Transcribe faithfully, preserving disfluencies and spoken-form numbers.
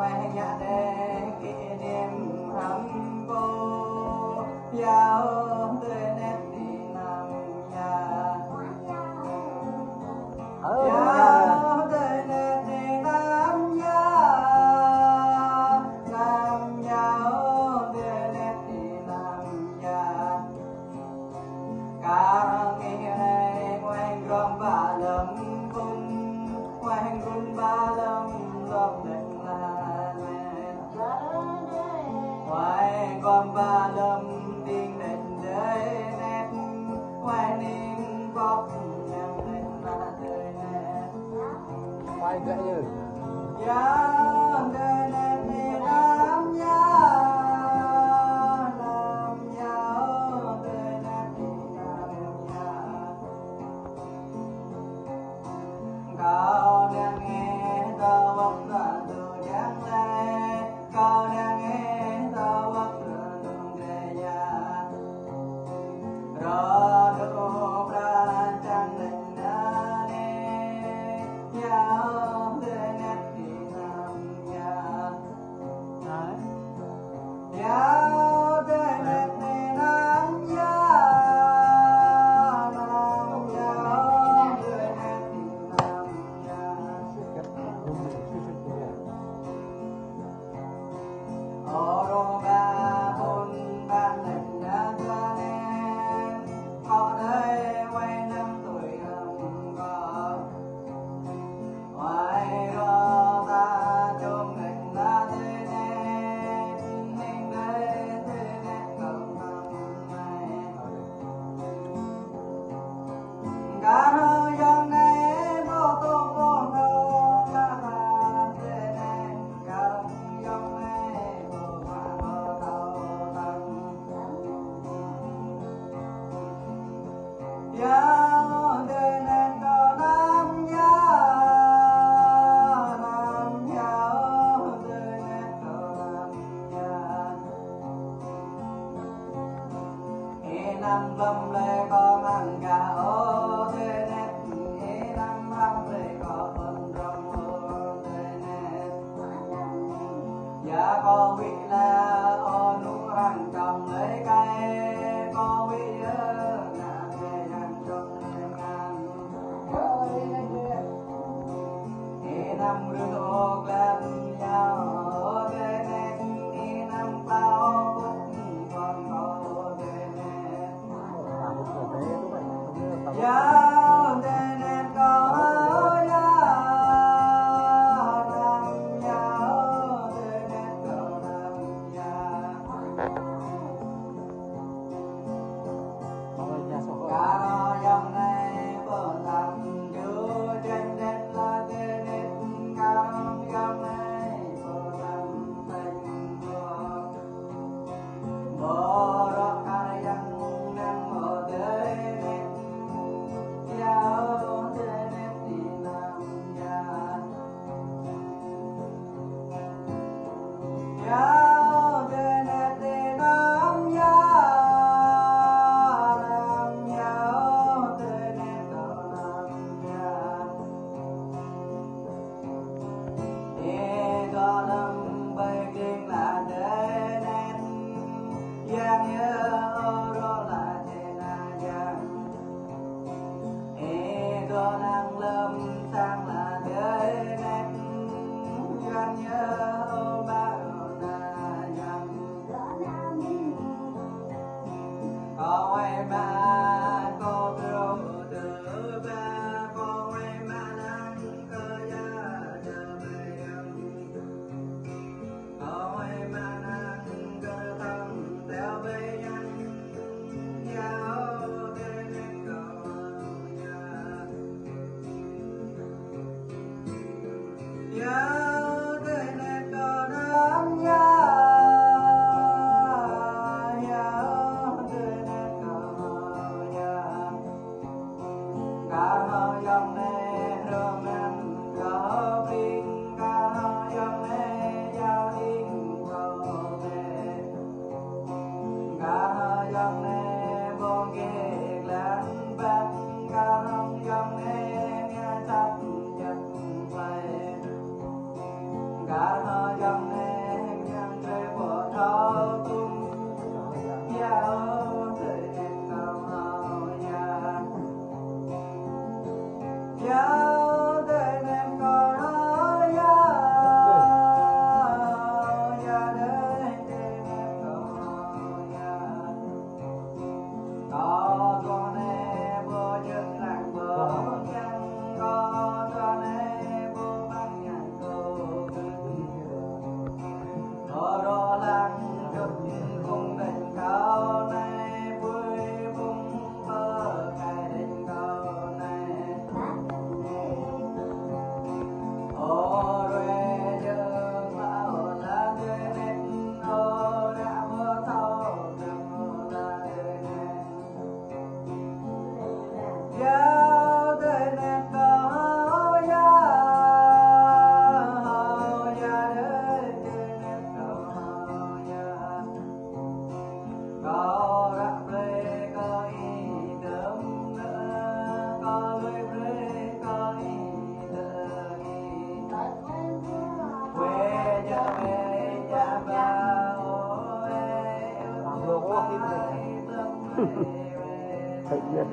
Ngă đeh kỷ niệm hăm pô, yua tơnep ti năm ya. Yua tơnep ti năm ya, năm yua tơnep ti năm ya. Kar ih rai wai grom ba lơm pum, wai grom ba lơm lom lek la net. Wai grom ba lơm ding net dai net, wai ning bok nem net la dai net. Wai gak ya. Ya, dai net ni lam ya, lam ya, dai net ni lam ya. Kâo đang ih tơ wăk tơ tu yang lai, kâo đang ih tơ wăk tơ tu dai ya. Rơ du pra chang lek na ne, ya, dai net ti năm ya. Yua tơnep ti năm ya, năm yua tơnep ti năm ya. Ơ rô ba pun ba lek na tơ ne, kâo đơi wai năm tui hăm kâo. Ya kâo wĭ la ơ nu răng čong lơi kai, kâo wĭ ơ na tê răng čong lơi ngan. Ê năm rư tô glan ya ơ tê neng, ê năm pao kŭk kon kâo tê neng. Thầy Việt.